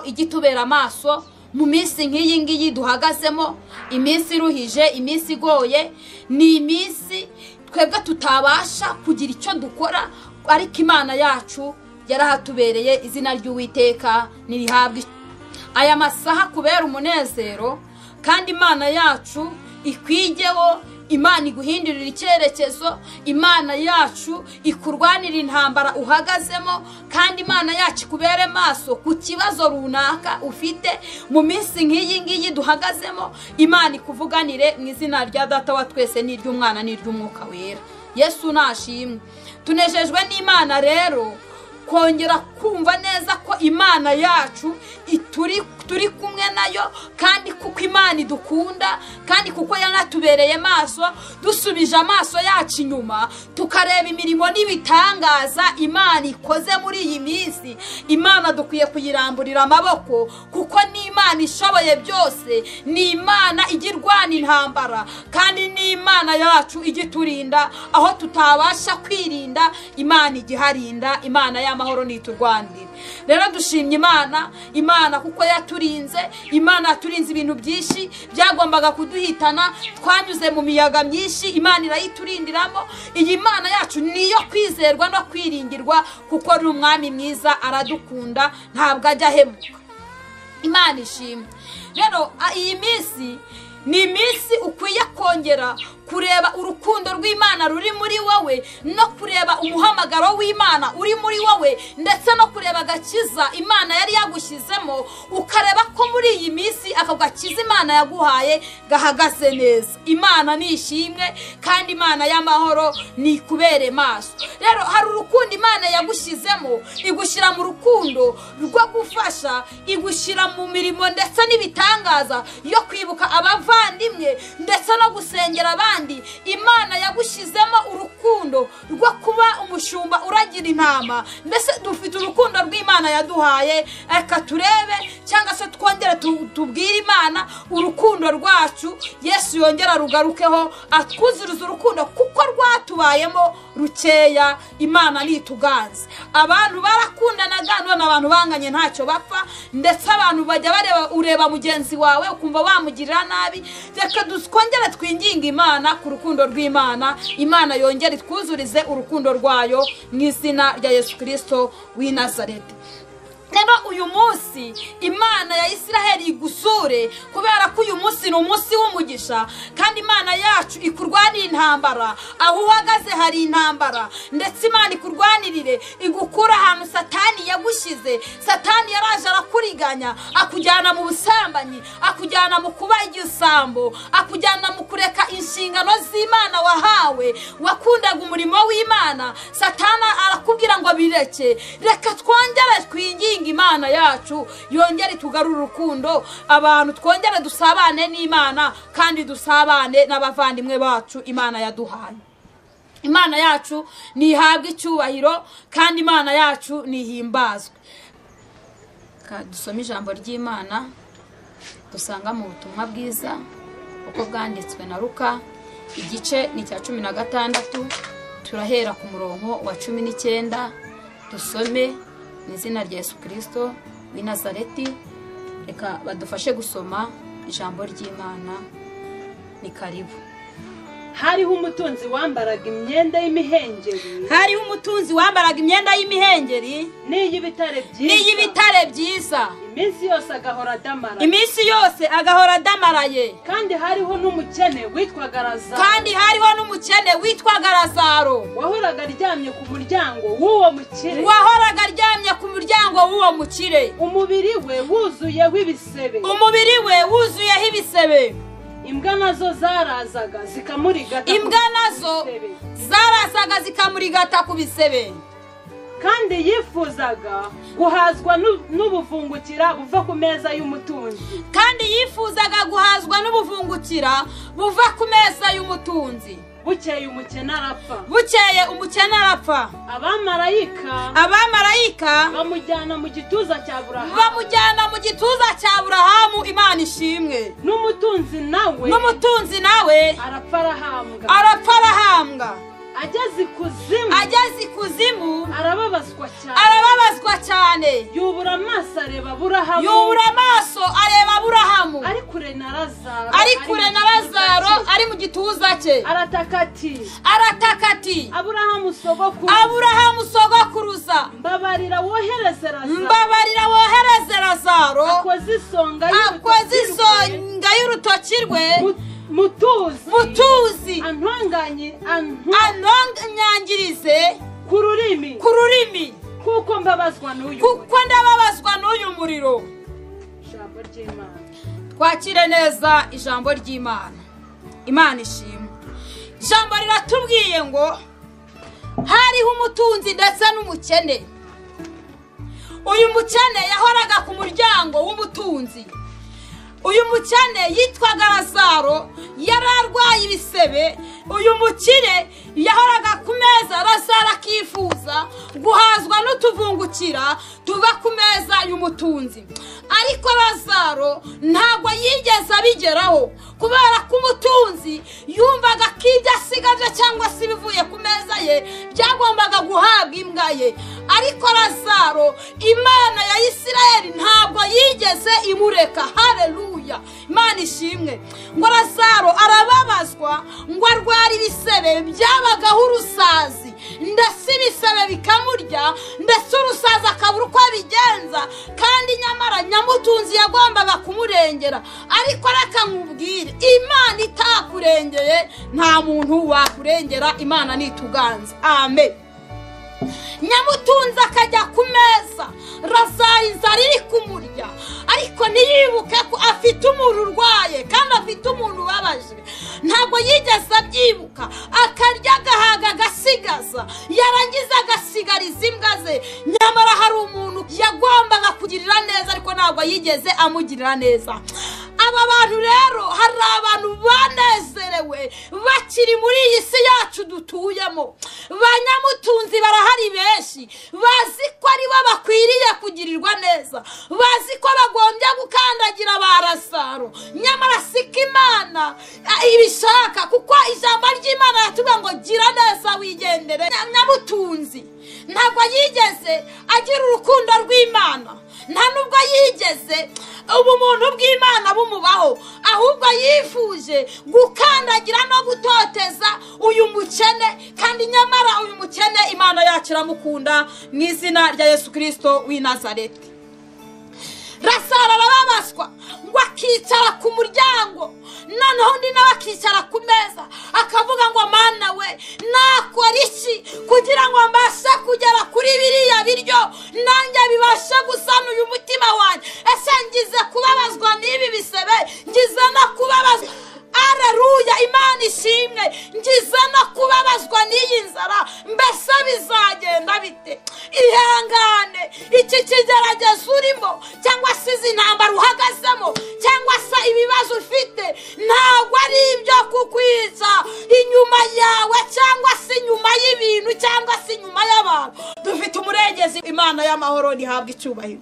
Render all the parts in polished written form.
ijye itubera amaso mu minsi nk'iyi ngiyi duhagazemo, iminsi iruhije, iminsi igoye, ni iminsi twebwe tutabasha kugira icyo dukora, ariko Imana yacu yarahatubereye. Izina ry'Uwiteka nirihabwe aya masaha kubera umunezero, kandi Imana yacu ikwigeho, Imana iguhindurira icyerekezo, Imana yacu ikurwanira intambara uhagazemo, kandi Imana yacu ikubere maso ku kibazo runaka ufite mu minsi nk'iyi ngiyi duhagazemo. Imana ikuvuganire mu izina rya Data wa twese n'iry'Umwana n'iry'Umwuka Wera. Yesu nashimwe. Tunejejwe n'Imana rero kongera kumva neza ko Imana yacu turi kumwe nayo, kandi kuko Imana idukunda, kandi kuko yanatubereye maso. Dusubije amaso yacu inyuma tukareba imirimo n'ibitangaza Imana ikoze muri iyi minsi, Imana dukwiye kuyiramburira amaboko, kuko ni Imana ishoboye byose, ni Imana igirwana intambara, kandi ni Imana yacu igiturinda aho tutabasha kwirinda. Imana igiharinda, Imana y'amahoro niturwanire. Rero dushimye Imana, Imana kuko yaturinze, Imana yaturinze ibintu byinshi byagombaga kuduhitana, twanyuze mu miyaga myinshi, Imana irayiturindiramo. Iyi Imana yacu niyo kwizerwa no kwiringirwa, kuko ari umwami mwiza, aradukunda, ntabwo ajya ahemuka. Imana ishimwe. Rero iyi minsi ni iminsi ukwiye kongera kureba urukundo rw'Imana ruri muri wowe, no kureba umuhamagaro w'Imana uri muri wowe, ndetse no kureba agakiza Imana yari yagushyizemo, ukareba ko muri iyi minsi ako gakiza Imana yaguhaye gahagaze neza. Imana ni ishimwe, kandi Imana y'amahoro ni ikubere maso. Rero hari urukundo Imana yagushyizemo, igushyira mu rukundo rwo gufasha, igushyira mu mirimo ndetse n'ibitangaza yo kwibuka abavandimwe ndetse no gusengera abandi. Imana yagushyizemo urukundo rwo kuba umushumba uragira intama. Mbese dufite urukundo rw'Imana yaduhaye, reka turebe cyangwa se twongere tubwire Imana urukundo rwacu. Yesu yongera rugarukeho, atwuzuriza urukundo kuko rwatubayemo rukeya. Imana nituganze. Abantu barakundanaga, none abantu banganye ntacyo bapfa, ndetse abantu bajya bareba, ureba mugenzi wawe ukumva wamugirira nabi. Reka twongere twinginge Imana ku rukundo rw'Imana, Imana yongere itwuzurize urukundo rwayo mu izina rya Yesu Kristo w'i Nazareti. Rero uyu munsi Imana ya Isiraheli igusure, kubera ko uyu munsi ni umunsi w'umugisha, kandi Imana yacu ikurwanira intambara. Aho uhagaze hari intambara, ndetse Imana ikurwanirire, igukura ahantu Satani yagushyize. Satani yaraje arakuriganya, akujyana mu busambanyi, akujyana mu kuba igisambo, akujyana mu kureka inshingano z'Imana wahawe, wakundaga umurimo w'Imana. Satani arakubwira ngo bireke. Reka twongere twinginge Imana yacu yongere tugarure urukundo, abantu twongere dusabane n'Imana, kandi dusabane n'abavandimwe bacu Imana yaduhaye. Imana yacu nihabwe icyubahiro, kandi Imana yacu nihimbazwe. Dusome ijambo ry'Imana dusanga mu butumwa bwiza uko bwanditswe na Luka, igice ni cya 16, turahera ku murongo wa 19. Dusome mu izina rya Yesu Kristo w'i Nazareti. Reka badufashe gusoma ijambo ry'Imana. Ni karibu. Hariho umutunzi wambaraga imyenda y'imihengeri, hariho umutunzi wambaraga imyenda y'imihengeri n'iy'ibitare byiza, n'iy'ibitare byiza, iminsi yose agahora adamaraye, iminsi yose agahora adamaraye. Kandi hariho n'umukene witwaga Lazaro, kandi hariho n'umukene witwaga Lazaro, wahoraga aryamye ku muryango w'uwo mukire, wahoraga aryamye ku muryango w'uwo mukire, umubiri we wuzuyeho ibisebe, umubiri we wuzuyeho ibisebe. Imbwa nazo zarazaga zikamurigata, imbwa nazo zarazaga zikamurigata ku bisebe. Kandi yifuzaga guhazwa n'ubuvungukira buva ku meza y'umutunzi, kandi yifuzaga guhazwa n'ubuvungukira buva ku meza y'umutunzi. Bukeye umukene arapfa, bukeye umukene arapfa. Abamarayika bamujyana mu gituza cya Aburahamu, bamujyana mu gituza cya Aburahamu. Imana ishimwe. N'umutunzi nawe arapfa arahambwa, arapfa arahambwa. Ageze ikuzimu arababazwa cyane. Yubura amaso areba Aburahamu, ari kure na Lazaro ari mu gituza cye. Arataka ati Aburahamu sogokuruza, mbabarira wohereze Lazaro akoze isonga y'urutoki rwe mutuzi antonganyirize ku rurimi, kuko ndababazwa n'uyu muriro. Ijambo ry'Imana. Twakire neza ijambo ry'Imana. Imana ishimwe. Ijambo riratubwiye ngo hariho umutunzi ndetse n'umukene. Uyu mukene yahoraga ku muryango w'umutunzi. Uyu mukene yitwaga Lazaro, yari arwaye ibisebe. Uyu mukire yahoraga ku meza, Lazaro akifuza guhazwa n'utuvungukira tuva ku meza y'umutunzi. Ariko Lazaro ntabwo yigeze abigeraho, kubera ko umutunzi yumvaga ko ibyo asigaje cyangwa se ibivuye ku meza ye byagombaga guhabwa imbwa ye. Ariko Lazaro, Imana ya Isirayeli ntabwo yigeze imureka. Haleluya, Imana ishimwe. Ngo Lazaro arababazwa, ngo arwara ibisebe byabagaho urusazi, ndetse ibisebe bikamurya, ndetse urusazi akabura uko abigenza, kandi nyamara nyamutunzi yagombaga kumurengera. Ariko reka nkubwire, Imana itakurengeye nta muntu wakurengera. Imana nituganza. Amen. Nyamutunzi akajya ku meza, Lazaro inzara iri kumurya, ariko ntiyibuke ko afite umuntu urwaye kandi afite umuntu ubabaje. Ntabwo yigeze abyibuka, akarya agahaga agasigaza, yarangiza agasigariza imbwa ze. Nyamara hari umuntu yagombaga kugirira neza, ariko ntabwo yigeze amugirira neza. Aba bantu rero, hari abantu banezerewe bakiri muri iyi si yacu dutuyemo. Banyamutunzi barahari benshi, bazi ko ari bo bakwiriye kugirirwa neza, bazi ko bagombye gukandagira ba Lazaro. Nyamara siko Imana ibishaka, kuko ijambo ry'Imana yatubwiye ngo gira neza wigendere. Nyamutunzi ntabwo yigeze agira urukundo rw'Imana, nta nubwo yigeze ubumuntu bw'Imana bumubaho, ahubwo yifuje gukandagira no gutoteza uyu mukene. Kandi nyamara uyu mukene Imana yacu iramukunda mu izina rya Yesu Kristo w'i Nazareti. Lazaro arababazwa, ngo akicara ku muryango, noneho undi nawe akicara ku meza, akavuga ngo Mana we, nakora iki kugira ngo mbashe kugera kuri biriya biryo, nanjye bibashe gusana uyu mutima wanjye? Ese ngize kubabazwa n'ibi bisebe, ngize no kubabazwa. Haleluya, Imana ishimwe. Ngize no kubabazwa n'iyi nzara, mbese bizagenda bite? Ihangane, iki kigeragezo urimo, cyangwa se izi ntambara uhagazemo, cyangwa se ibibazo ufite, ntabwo ari ibyo kukwica inyuma yawe, cyangwa se inyuma y'ibintu, cyangwa se inyuma y'abantu. Dufite umurengezi, Imana y'amahoro ntihabwa icyubahiro.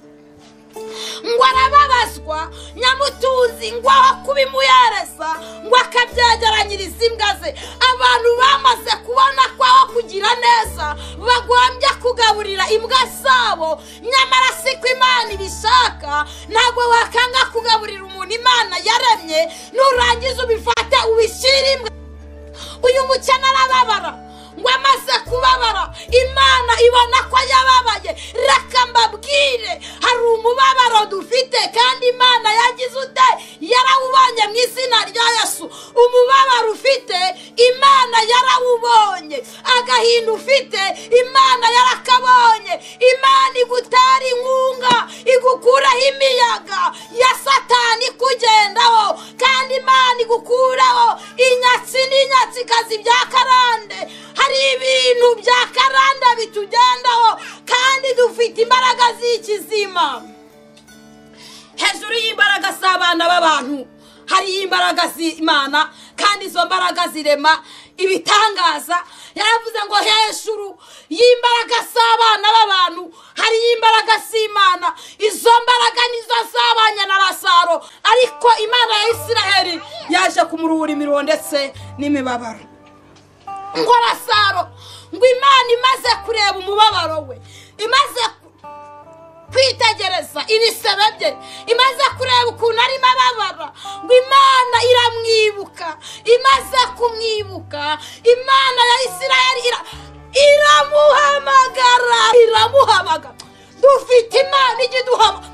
Ngo arababazwa nyamutunzi, ngo aho kubimuhereza, ngo akabyegeranyiriza imbwa ze. Abantu bamaze kubona ko aho kugira neza bagombye kugaburira imbwa zabo, nyamara siko Imana ibishaka. Ntabwo wakanga kugaburira umuntu Imana yaremye, nurangiza ubifate ubishyire imbwa. Uyu mukene arababara, ngo amaze kubabara Imana ibona ko yababaye. Reka mbabwire, hari umubabaro dufite kandi Imana yagize ute? Yarawubonye mu izina rya Yesu. Umubabaro ufite Imana yarawubonye, agahinda ufite Imana yarakabonye. Imana igutera inkunga, igukuraho imiyaga ya Satani ikugendaho, kandi Imana igukuraho inyatsi n'inyatsikazi bya karande. Hari ibintu bya karande bitugendaho, kandi dufite imbaraga z'ikizima. Hejuru y'imbaraga z'abana b'abantu hari imbaraga z'Imana, kandi izo mbaraga zirema ibitangaza. Yaravuze ngo hejuru y'imbaraga z'abana b'abantu hari imbaraga z'Imana. Izo mbaraga nizo zabanye na Lazaro, ariko Imana ya Isiraheli yaje kumuruhura imiruho ndetse n'imibabaro. Ngo Lazaro ngo Imana imaze kureba umubabaro we, imaze kwitegereza ibisebe bye, imaze kureba ukuntu arimo ababara, ngo Imana iramwibuka. Imaze kumwibuka, Imana ya Isirayeli iramuhamagara, iramuhamagara. Dufite Imana ijya iduhamagara,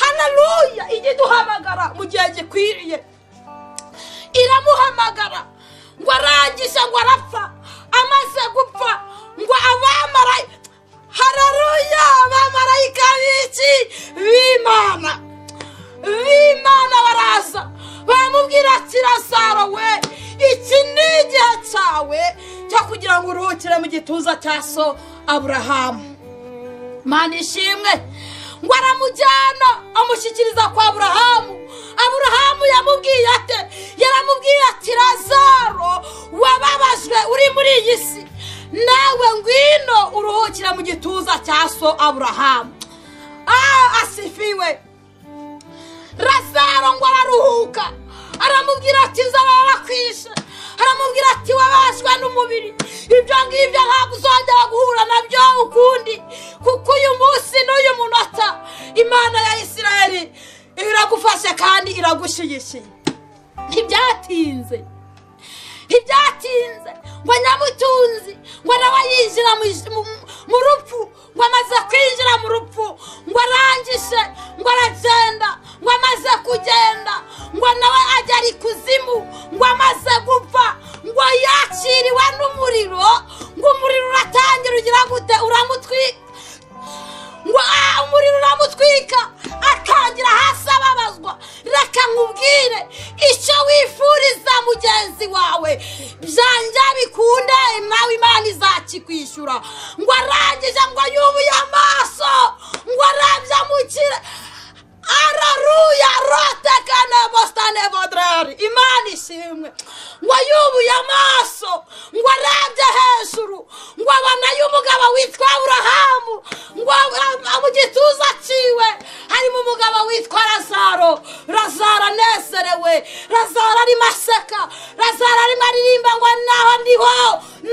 haleluya, ijya iduhamagara mu gihe gikwiriye. Iramuhamagara ngo arangije ngo arapfa. Amaze gupfa ngo abamarayika, haleluya, abamarayika b'iki? B'Imana, b'Imana baraza baramubwira ati Lazaro we, iki ni igihe cyawe cyo kugira ngo uruhukire mu gituza cya so Aburahamu. Mana ishimwe. Ngo aramujyana amushyikiriza kwa Aburahamu. Aburahamu yamubwiye ate? Yaramubwiye ati Lazaro wababajwe uri muri iyi si, nawe ngwino uruhukira mu gituza cya so Aburahamu. Asifiwe. Lazaro ngo araruhuka, aramubwira ati nzaba barakwishe, aramubwira ati wabashwe n'umubiri, ibyo ngibyo ntabwo uzongera guhura nabyo ukundi, kuko uyu munsi n'uyu munota Imana ya Isirayeli iragufashe kandi iragushyigikiye. Ntibyatinze, ntibyatinze ngo nyamutunzi ngo nawe yinjira mu rupfu, ngo amaze kwinjira mu rupfu, ngo arangije, ngo aragenda, ngo amaze kugenda, ngo nawe ajya ari kuzimu, ngo amaze gupfa, ngo yakiriwe n'umuriro, ngo umuriro uratangira ugira gute? Uramutwika. Ngo umuriro uramutwika, atangira hasi ababazwa. Reka nkubwire, icyo wifuriza mugenzi wawe byanja bikunde, nawe Imana izakikwishyura. Ngo arangije ngo yubuye amaso, ngo arabya mukire, araruya rotekane bostane bodrari. Imana ishimwe. Ngo yubuye amaso, ngo arabye hejuru, ngo abona y'umugabo witwa Aburahamu, ngo mu gituza ciwe harimo umugabo witwa Lazaro. Lazaro anezerewe, Lazaro arimo aseka, Lazaro arimo aririmba ngo naho ndiho,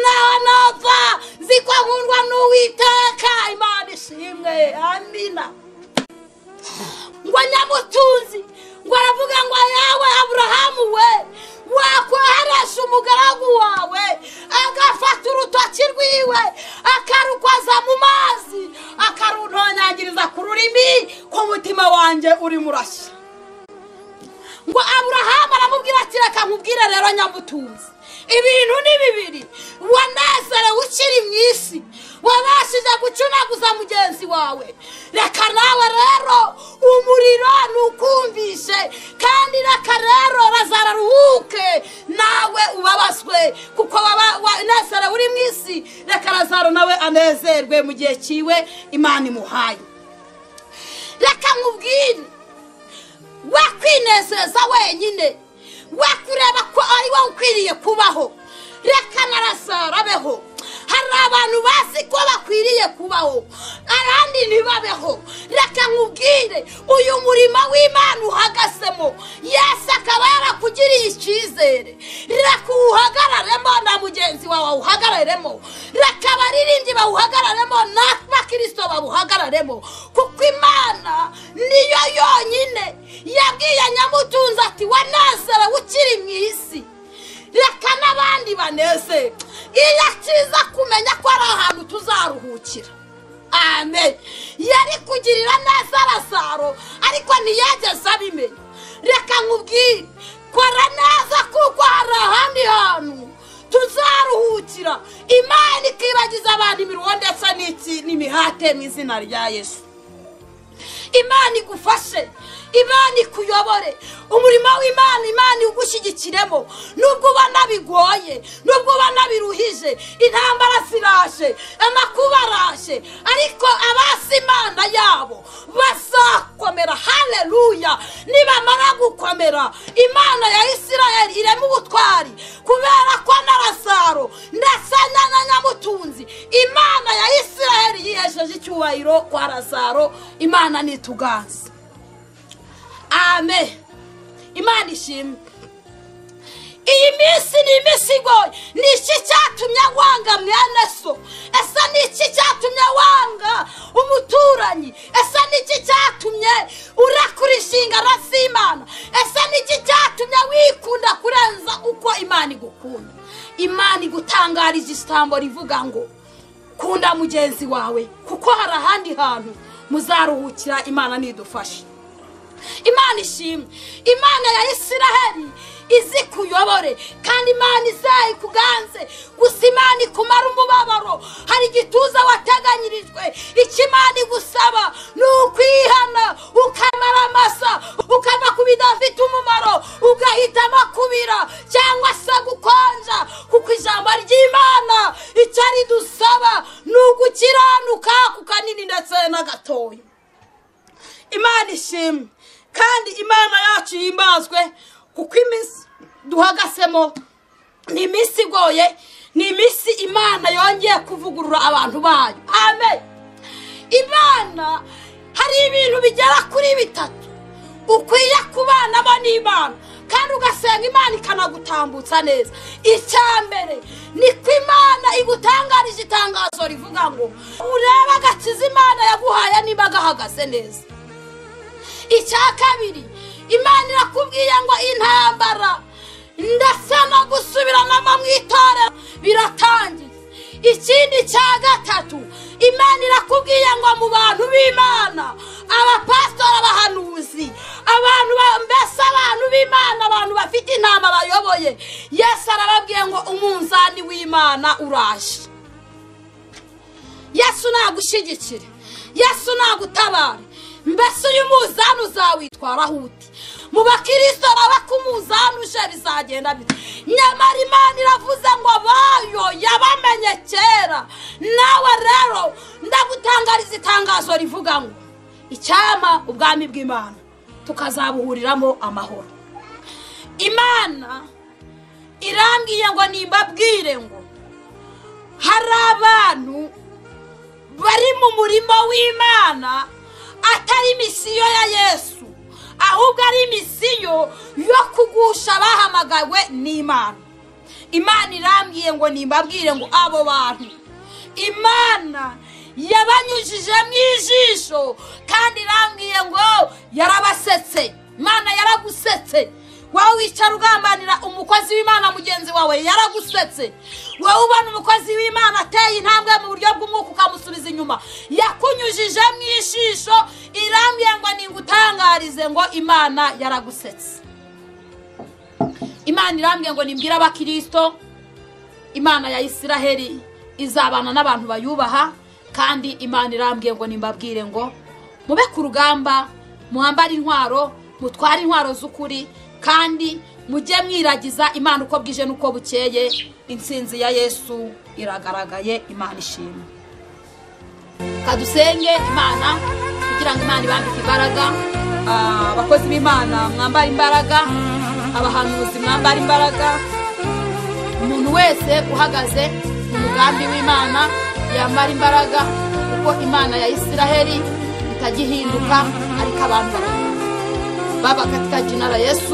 naho nopfa, nzi ko nkundwa n'Uwiteka. Imana ishimwe. Amina. Ngo nyamutunzi ngo aravuga ngo yawe Aburahamu we, wakwoheresha umugaragu wawe agafata urutoki rwiwe akarukwaza mu mazi, akaruntonyangiriza ku rurimi, ko umutima wanjye uri murashya. Ngo Aburahamu aramubwira ati reka nkubwire rero nyamutunzi, ibintu ni bibiri, wanezerewe ukiri mu isi, wabashije gucunaguza mugenzi wawe, reka nawe rero umuriro nukumvishe, kandi reka rero Lazaro aruhuke, nawe ubabazwe, kuko wanezerewe uri mu isi, reka Lazaro nawe anezerwe mu gihe cyiwe Imana imuhaye. Reka nkubwire, we kwinezeza wenyine, we kureba ko ari wowe ukwiriye kubaho, reka na Lazaro abeho. Hari abantu bazi ko bakwiriye kubaho, abandi ntibabeho. Reka nkubwire, uyu murimo w'Imana uhagazemo, Yesu akaba yarakugiriye icyizere, reka uwuhagararemo na mugenzi wawe awuhagararemo, reka abaririmbyi bawuhagararemo n'abakristo bawuhagararemo, kuko Imana niyo yonyine yabwiye nyamutunzi ati wanezerewe ukiri mu isi, reka n'abandi banezerwe. Iyo akiza kumenya ko ari ahantu tuzaruhukira, amen, yari kugirira neza Lazaro, ariko ntiyageze abimenya. Reka nkubwire, kora neza kuko hari ahandi hantu tuzaruhukira, Imana ikibagiza abantu imiruho ndetse n'iki n'imihate mu izina rya Yesu. Imana igufashe, Imana ikuyobore, umurimo w'Imana Imana igushyigikiremo, nubwo ubona bigoye, nubwo ubona biruhije, intambara ziraje, amakuba araje, ariko abasi Imana yabo bazakomera. Haleluya! Nibamara gukomera, Imana ya Isirayeli irema ubutwari, kubera ko na Lazaro ndetse na nyamutunzi Imana ya Isirayeli yihesheje icyubahiro kwa Lazaro. Imana nituganze. Amen. Imana ishimwe. Iyi minsi ni iminsi igoye. Ni iki cyatumye Imana igutangarije ijambo rivuga ngo kunda mugenzi wawe, kuko hari ahandi hantu muzaruhukira. Imana nidufashe. Imana ishimwe. Imana ya Isiraheli izi kuyobore, kandi Imana izayikuganze. Gusa Imana ikumara umubabaro. Hari igituza wateganyirijwe. Icyo Imana igusaba ni ukwihana, ukamara amasa, ukava ku bidafite umumaro, ugahitamo kubira cyangwa se gukonja, kuko ijambo ry'Imana icyo ridusaba ni ugukiranuka ku kanini ndetse n'agatoya. Imana ishimwe, kandi Imana yacu yimbazwe, kuko iminsi duhagasemo ni iminsi igoye, ni iminsi Imana yongeye kuvugurura abantu bayo. Amen. Imana hari ibintu bigera kuri bitatu ukwiye kubanamo n'Imana, kandi ugasenga Imana ikanagutambutsa neza. Icya mbere ni ko Imana igutangarije itangazo rivuga ngo urebe agakiza Imana yaguhaye niba gahagaze neza. Icya kabiri, Imana irakubwiye ngo intambara ndetse no gusubiranamo mu itorero biratangiye. Ikindi cya gatatu, Imana irakubwiye ngo mu bantu b'Imana, abapastori, abahanuzi, abantu mbese abantu b'Imana, abantu bafite intama bayoboye, Yesu arababwiye ngo umunzani w'Imana uraje. Yesu nagushyigikire, Yesu nagutabare. Mbese uyu muzani uzawitwaraho ute? Mu bakristo baba ku muzani uje bizagenda bite? Nyamara Imana iravuze ngo bayo yabamenye kera. Nawe rero ndagutangariza itangazo rivuga ngo icyama ubwami bw'Imana tukazabuhuriramo amahoro. Imana irambwiye ngo nimbabwire ngo hari abantu bari mu murimo w'Imana atari misiyo ya Yesu, ahubwo ari misiyo yo kugusha abahamagawe n'Imana. Imana irambwiye ngo nimbabwire ngo abo bantu Imana yabanyujije mu ijisho, kandi irambwiye ngo yarabasetse. Imana yaragusetse. Wowe wicara ugambanira umukozi w'Imana mugenzi wawe, yaragusetse. Wowe ubona umukozi w'Imana ateye intambwe mu buryo bw'umwuka ukamusubiza inyuma, yakunyujije mu ijisho. Irambwiye ngo ningutangarize ngo Imana yaragusetse. Imana irambwiye ngo nimbwire abakristo, Imana ya Isiraheli izabana n'abantu bayubaha, kandi Imana irambwiye ngo nimbabwire ngo mube ku rugamba, muhambare intwaro, mutware intwaro z'ukuri, kandi mujye mwiragiza Imana uko bwije n'uko bukeye. Intsinzi ya Yesu iragaragaye. Imana ishimwe. Kadusenge Imana kugira ngo Imana ibambike imbaraga. Abakozi b'Imana mwambara imbaraga, abahanuzi mwambara imbaraga, umuntu wese uhagaze mu mugambi w'Imana yambara imbaraga, kuko Imana ya Isiraheli itagihinduka, ariko abantu baba katika jina la Yesu.